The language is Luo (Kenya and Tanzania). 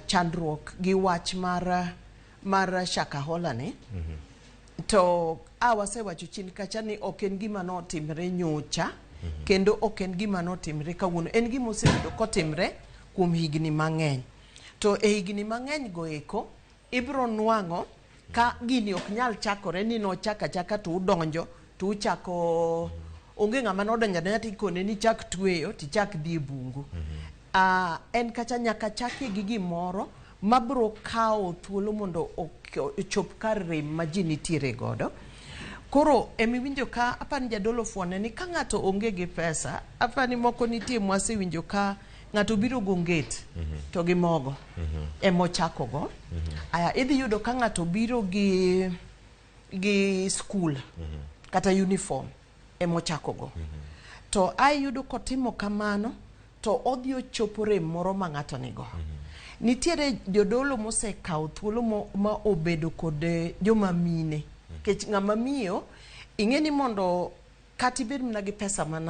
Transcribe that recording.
Chandruok gi wach mar Shakahola ni to a wasewacho chien kacha ni ok en gima notimre nyocha kendo ok en gima notimre kawuono, en gima osebedo kotimre kuom higni mang'eny. To e higni mang'eny go eko ibro nwang'o ka gini ok nyal chakore ni nochak achaka to udonjo to uchako. Onge ng'ama nodonjo adonja tikone ni chak tweyo tichak dhi e bungu. En kacha nyaka chakie gi gimoro mabro kawo thuolo mondo ochop kar rem ma ji nitiere godo. Koro emiwinjo ka apani jadolo fuone ni ka ng'ato onge gi pesa, apani moko nitie mwasewinjo ka ng'ato biro gonget to gi mogo emochako go. Aya, idhi yudo ka ng'ato biro gi school kata uniform emochako go. To ayudo kotimo kamano to odhi ochopo rem moro ma ng'ato nigo. Nitiere jodolo mosekawo thuolo ma obedo kod joma mine. Nikech ng'ama miyo ing'e ni mondo kata ibed mana gi pesa manade.